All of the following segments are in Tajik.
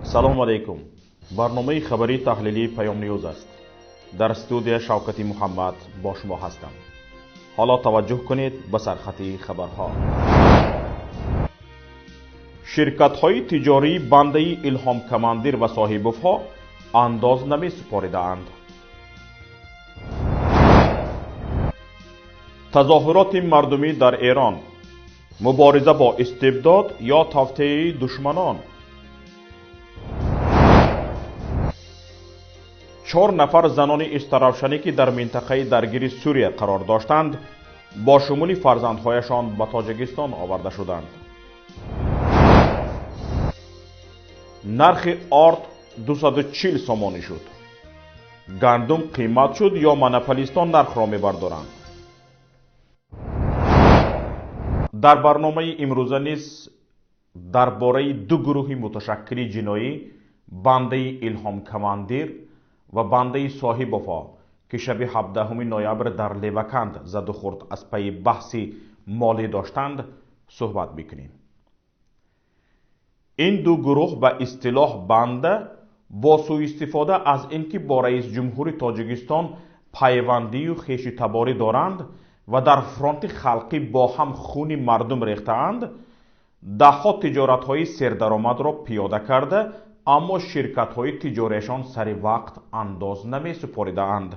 Салому алайкум. Барномаи хабарии таҳлилии Паём Ньюз аст. Дар студия Шавкати Муҳаммад бо шумо ҳастам. Ҳоло таваҷҷӯҳ кунед ба сархати хабарҳо. Ширкатҳои тиҷории бандаи Илҳом Командир ва соҳибовҳо андоз намесупоридаанд. Тазоҳуроти мардумӣ дар Эрон, мубориза бо истибдод ё тавтиаи душманон. 4 нафар занони истаравшанӣ, ки дар минтақаи даргири Сурия қарор доштанд, бо шумули фарзандҳояшон ба Тоҷикистон оварда шуданд. Нархи орд 240 сомонӣ шуд. Гандум қимат шуд ё монополистон нархро мебардоранд? Дар барномаи имрӯза низ дар бораи ду гурӯҳи муташаккили ҷиноӣ, бандаи Илҳом Командир ва бандаи Соҳибовҳо, ки шаби 17 ноябр дар Леваканд задухӯрд аз пайи баҳси молӣ доштанд, суҳбат мекунем. Ин ду гурӯҳ ба истилоҳ банда бо сӯистифода аз ин ки бо раис ҷумҳури Тоҷикистон пайвандию хешутаборӣ доранд ва дар фронти халқӣ бо ҳам хуни мардум рехтаанд, даҳҳо тиҷоратҳои сердаромадро пиёда карда, аммо ширкатҳои тиҷориашон сари вақт андоз намесупоридаанд.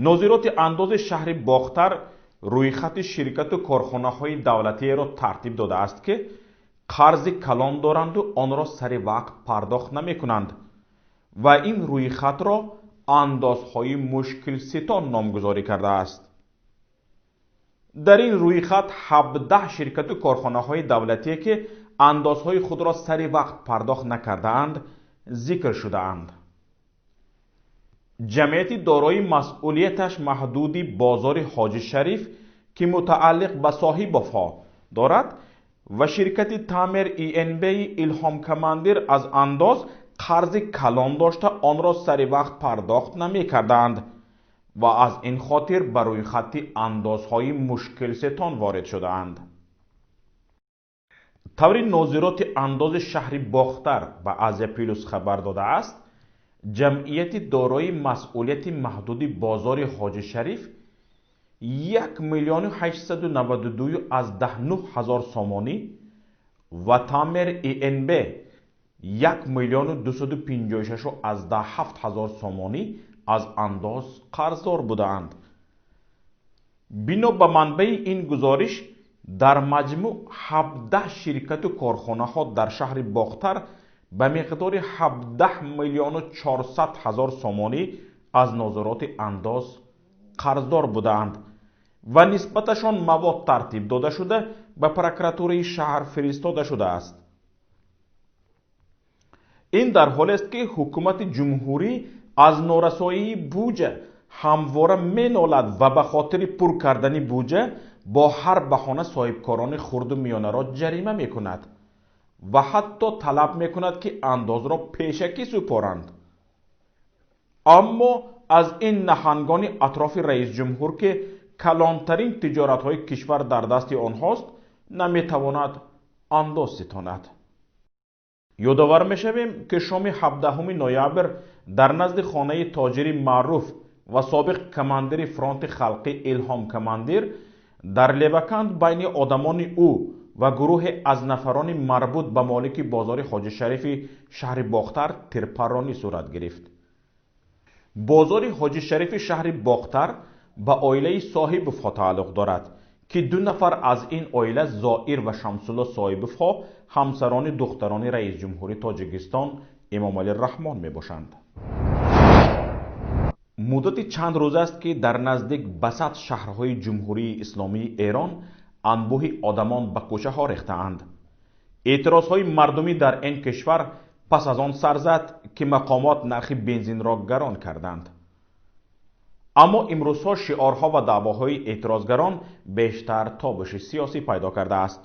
Нозироти андози шаҳри Бохтар рӯйхати ширкату корхонаҳои давлатиеро тартиб додааст, ки қарзи калон доранду онро сари вақт пардохт намекунанд ва ин рӯйхатро андозҳои мушкилситон номгузорӣ кардааст. Дар ин рӯйхат 17 ширкату корхонаҳои давлатие, ки андозҳои худро сари вақт пардохт накардаанд, зикр шудаанд. Ҷамъияти дорои масъулияташ маҳдуди бозори Ҳоҷи Шариф, ки мутааллиқ ба соҳибовҳо дорад, ва ширкати Тамер ИНБ Илҳом Командир аз андоз қарзи калон дошта, онро сари вақт пардохт намекардаанд ва аз ин хотир ба рӯйхати андозҳои мушкилсетон ворид шудаанд. Таври нозироти андози шаҳри Бохтар ба Азия Плюс хабар додааст, ҷамъияти дорои масъулияти маҳдуди бозори Ҳоҷи Шариф 1 миллиону 892 аз 19 ҳазор сомонӣ ва Тамер ИНБ 1 миллиону 256 аз 7 ҳазор сомонӣ аз андоз қарздор будаанд. Бино ба манбаи ин гузориш, дар маҷмӯъ 17 ширкату корхонаҳо дар шаҳри Бохтар ба миқдори 17 миллиону 400 ҳазор сомонӣ аз нозироти андоз қарздор будаанд ва нисбаташон мавод тартиб дода шуда ба прокуратураи шаҳр фиристода шудааст. Ин дар ҳолест, ки ҳукумати ҷумҳурӣ аз норасоии буҷа ҳамвора менолад ва ба хотири пур кардани буҷа бо ҳар баҳона соҳибкорони хурду миёнаро ҷарима мекунад ва ҳатто талаб мекунад, ки андозро пешакӣ супоранд. Аммо аз ин наҳангони атрофи раисҷумҳур, ки калонтарин тиҷоратҳои кишвар дар дасти онҳост, наметавонад андоз ситонад. Ёдовар мешавем, ки шоми 17 ноябр дар назди хонаи тоҷири маъруф ва собиқ командири фронти халқӣ Илҳом Командир дар Леваканд байни одамони ӯ ва гурӯҳе аз нафарони марбут ба молики бозори Ҳоҷи Шарифи шаҳри Бохтар тирпарронӣ сурат гирифт. Бозори Ҳоҷи Шарифи шаҳри Бохтар ба оилаи Соҳибовҳо тааллуқ дорад, ки ду нафар аз ин оила, Зоир ва Шамсулло Соҳибовҳо, ҳамсарони духтарони раисҷумҳури Тоҷикистон Эмомалӣ Раҳмон мебошанд. Муддати чанд рӯз аст, ки дар наздик ба 100 шаҳрҳои Ҷумҳурии Исломии Эрон анбӯҳи одамон ба кӯчаҳо рехтаанд. Эътирозҳои мардумӣ дар ин кишвар пас аз он сар зад, ки мақомот нархи бензинро гарон карданд. Аммо имрӯзҳо шиорҳо ва даъвоҳои эътирозгарон бештар тобиши сиёсӣ пайдо кардааст.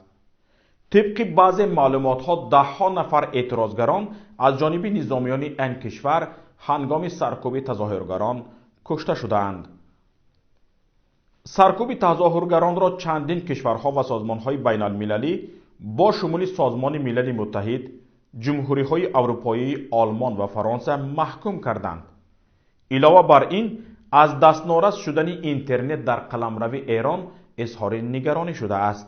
Тибқи баъзе маълумотҳо, даҳҳо нафар эътирозгарон аз ҷониби низомиёни ин кишвар ҳангоми саркӯби тазоҳургарон кушта шудаанд. Саркӯби тазоҳургаронро чандин кишварҳо ва созмонҳои байналмилалӣ бо шумули Созмони Милали Муттаҳид, ҷумҳуриҳои аврупоии Олмон ва Фаронса маҳкум карданд. Илова бар ин, аз дастнорас шудани интернет дар қаламрави Эрон изҳори нигаронӣ шудааст.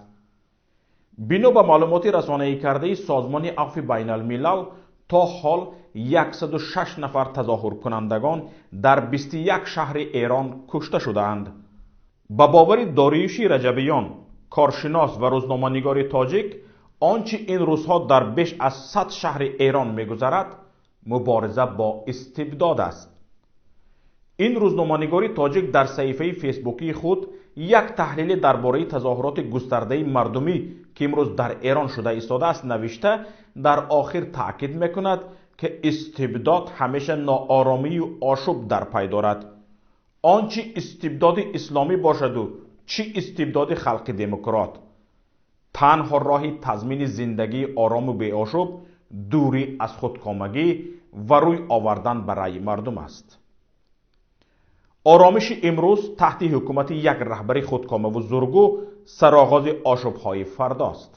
Бино ба маълумоти расонаӣ кардаи Созмони Афви Байналмилал, то ҳол 106 нафар тазоҳуркунандагон дар 21 шаҳри Эрон кушта шудаанд. Ба бовари Дориюши Раҷабиён, коршинос ва рӯзноманигори тоҷик, он чи ин рӯзҳо дар беш аз 100 шаҳри Эрон мегузарад, мубориза бо истибдод аст. Ин рӯзноманигори тоҷик дар саҳифаи фейсбукии худ як таҳлиле дар бораи тазоҳуроти густардаи мардумӣ, ки имрӯз дар Эрон шуда истодааст, навишта, дар охир таъкид мекунад, ки истибдод ҳамеша нооромию ошӯб дар пай дорад. Он чи истибдоди исломӣ бошаду чӣ истибдоди халқи демократ, танҳо роҳи тазмини зиндагии орому беошӯб дурӣ аз худкомагӣ ва рӯй овардан ба раъйи мардум аст. Оромиши имрӯз таҳти ҳукумати як раҳбари худкомаву зургӯ сароғози ошӯбҳои фардост.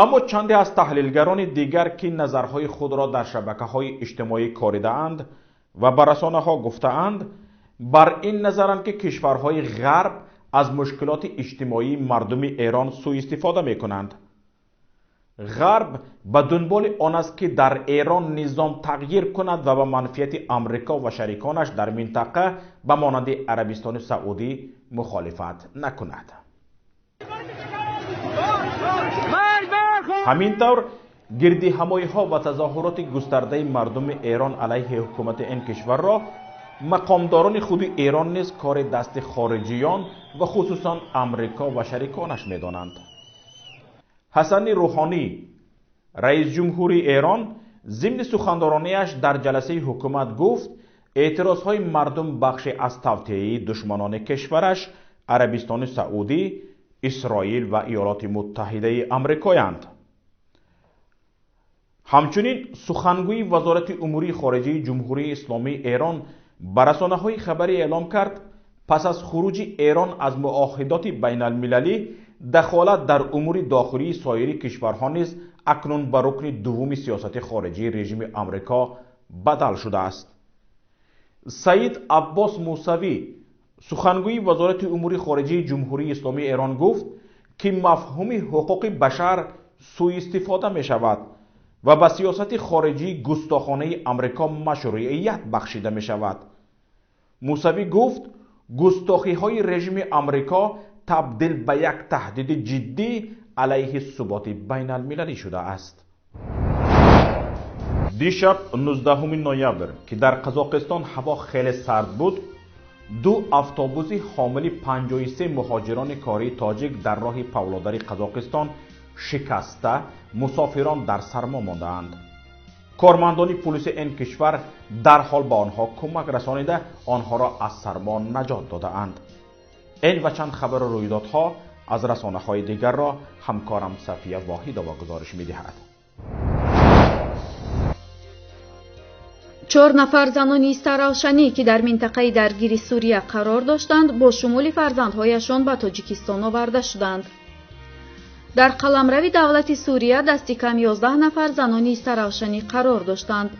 Аммо чанде аз таҳлилгарони дигар, ки назарҳои худро дар шабакаҳои иҷтимоӣ коридаанд ва ба расонаҳо гуфтаанд, бар ин назаранд, ки кишварҳои ғарб аз мушкилоти иҷтимоии мардуми Эрон сӯистифода мекунанд. Ғарб ба дунболи он аст, ки дар Эрон низом тағйир кунад ва ба манфиати Амрико ва шариконаш дар минтақа ба монанди Арабистони Саудӣ мухолифат накунад. Ҳамин тавр, гирдиҳамоиҳо ва тазоҳуроти густардаи мардуми Эрон алайҳи ҳукумати ин кишварро мақомдорони худи Эрон низ кори дасти хориҷиён ва хусусан Амрико ва шариконаш медонанд. Ҳасани Рӯҳонӣ, раис ҷумҳури Эрон, зимни сухандорониаш дар ҷаласаи ҳукумат гуфт, эътирозҳои мардум бахше аз тавтиаи душманони кишвараш Арабистони Саудӣ, Исроил ва Иёлоти Муттаҳидаи Амрикоянд. Ҳамчунин сухангӯи Вазорати умури хориҷаи Ҷумҳурии Исломии Эрон ба расонаҳои хабарӣ эълом кард, пас аз хуруҷи Эрон аз муоҳидоти байналмилалӣ дахолат дар умури дохилии соири кишварҳо низ акнун ба рукни дуввуми сиёсати хориҷии режими Амрико бадал шудааст. Саид Аббос Мусавӣ, сухангӯи Вазорати умури хориҷаи Ҷумҳурии Исломии Эрон гуфт, ки мафҳуми ҳуқуқи башар сӯистифода мешавад ва ба сиёсати хориҷии густохонаи Амрико машрӯият бахшида мешавад. Мусавӣ гуфт, густохиҳои режими Амрико табдил ба як таҳдиди ҷиддӣ алайҳи суботи байналмилалӣ шудааст. Дишаб 19 ноябр, ки дар Қазоқистон ҳаво хеле сард буд, ду автобуси ҳомили 53 муҳоҷирони кории тоҷик дар роҳи Павлодари Қазоқистон шикаста, мусофирон дар сармо мондаанд. Кормандони пулиси ин кишвар дарҳол ба онҳо кӯмак расонида, онҳоро аз сармо наҷот додаанд. Ин ва чанд хабару рӯйдодҳо аз расонаҳои дигарро ҳамкорам Сафия Воҳидова гузориш медиҳад. 4 нафар занони Истаравшанӣ, ки дар минтақаи даргири Сурия қарор доштанд, бо шумули фарзандҳояшон ба Тоҷикистон оварда шуданд. Дар қаламрави давлати Сурия дасти кам 11 нафар занони Истаравшанӣ қарор доштанд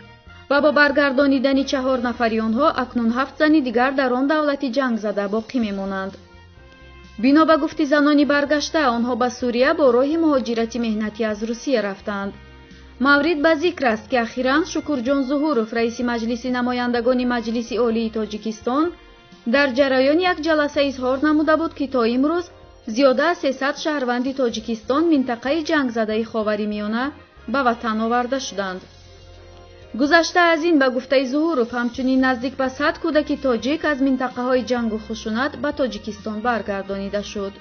ва бо баргардонидани 4 нафари онҳо акнун 7 зани дигар дар он давлати ҷангзада боқӣ мемонанд. Бино ба гуфти занони баргашта, онҳо ба Сурия бо роҳи муҳоҷирати меҳнатӣ аз Русия рафтанд. Маврид ба зикр аст, ки ахиран Шукурҷон Зуҳуров, раиси Маҷлиси намояндагони Маҷлиси Олии Тоҷикистон, дар ҷараёни як ҷаласа изҳор намуда буд, ки то имрӯз зиёда аз 300 шаҳрванди Тоҷикистон минтақаи ҷангзадаи Ховари Миёна ба ватан оварда шуданд. Гузашта аз ин, ба гуфтаи Зуҳуров, ҳамчунин наздик ба 100 кӯдаки тоҷик аз минтақаҳои ҷангу хушунат ба Тоҷикистон баргардонида шуд.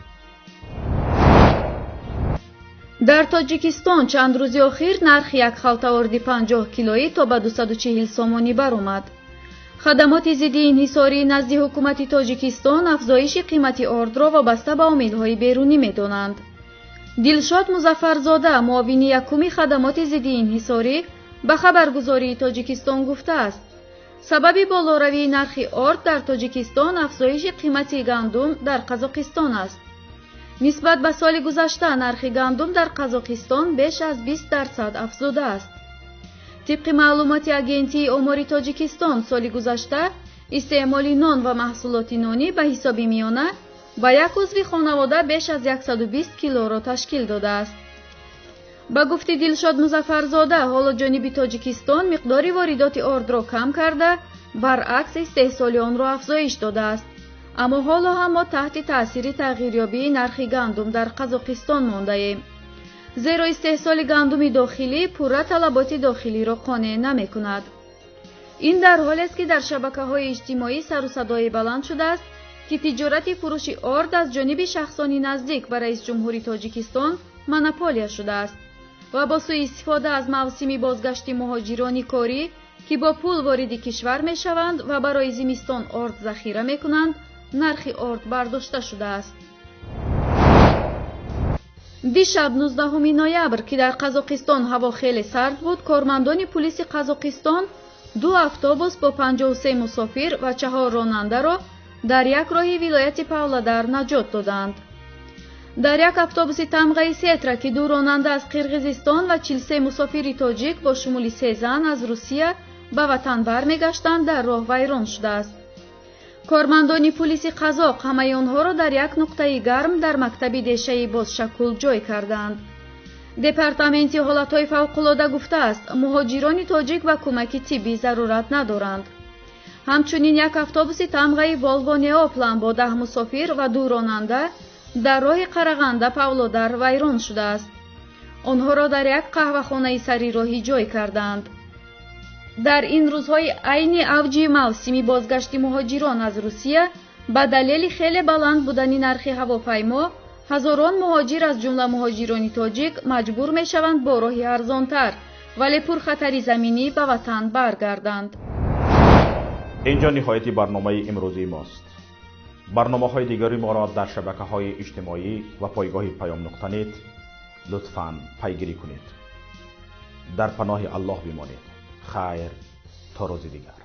Дар Тоҷикистон чанд рӯзи охир нархи як халта орди 50 килоӣ то ба 240 сомонӣ баромад. Хадамоти зидди инҳисории назди ҳукумати Тоҷикистон афзоиши қимати ордро вобаста ба омилҳои берунӣ медонанд. Дилшод Музаффарзода, муовини якуми хадамоти зидди инҳисорӣ, ба хабаргузории Тоҷикистон гуфтааст, сабаби болоравии нархи орд дар Тоҷикистон афзоиши қимати гандум дар Қазоқистон аст. Нисбат ба соли гузашта нархи гандум дар Қазоқистон беш аз 20% афзудааст. Тибқи маълумоти Агентии омори Тоҷикистон, соли гузашта истеъмоли нон ва маҳсулоти нонӣ ба ҳисоби миёна ба як узви хонавода беш аз 120 килоро ташкил додааст. Ба гуфти Дилшод Музаффарзода, ҳоло ҷониби Тоҷикистон миқдори воридоти ордро кам карда, баръакс истеҳсоли онро афзоиш додааст. Аммо ҳоло ҳам мо таҳти таъсири тағйирёбии нархи гандум дар Қазоқистон мондаем. Зеро истеҳсоли гандуми дохилӣ пурра талаботи дохилиро қонеъ намекунад. Ин дар ҳолест, ки дар шабакаҳои иҷтимоӣ сару садое баланд шудааст, ки тиҷорати фурӯши орд аз ҷониби шахсони наздик ба раисҷумҳури Тоҷикистон монополия шудааст ва бо суистифода аз мавсими бозгашти муҳоҷирони корӣ, ки бо пул вориди кишвар мешаванд ва барои зимистон орд захира мекунанд, нархи орд бардошта шудааст. Дишаб 19 ноябр, ки дар Қазоқистон ҳаво хеле сард буд, кормандони пулиси Қазоқистон ду автобус бо 53 мусофир ва 4 ронандаро дар як роҳи вилояти Павлодар наҷот доданд. Дар як автобуси тамғаи Сетра, ки ду ронанда аз Қирғизистон ва 43 мусофири тоҷик бо шумули 3 зан аз Русия ба ватан бармегаштанд, дар роҳ вайрон шудааст. Кормандони пулиси қазоқ ҳамаи онҳоро дар як нуқтаи гарм дар мактаби дешаи Бозшакул ҷой карданд. Департаменти ҳолатҳои фавқулода гуфтааст, муҳоҷирони тоҷик ба кӯмаки тиббӣ зарурат надоранд. Ҳамчунин як автобуси тамғаи Волво Неоплан бо 10 мусофир ва 2 ронанда дар роҳи Қарағанда Павлодар вайрон шудааст. Онҳоро дар як қаҳвахонаи сари роҳӣ ҷой карданд. Дар ин рӯзҳои айни авҷи мавсими бозгашти муҳоҷирон аз Русия, ба далели хеле баланд будани нархи ҳавопаймо, ҳазорон муҳоҷир аз ҷумла муҳоҷирони тоҷик маҷбур мешаванд бо роҳи арзонтар, вале пурхатари заминӣ ба ватан баргарданд. Инҷо ниҳояти барномаи имрӯзии мост. Барномаҳои дигари моро дар шабакаҳои иҷтимоӣ ва пойгоҳи Паём нуқта нет лутфан пайгирӣ кунед. Дар паноҳи Аллоҳ бимонед. Хайр, то рӯзи дигар.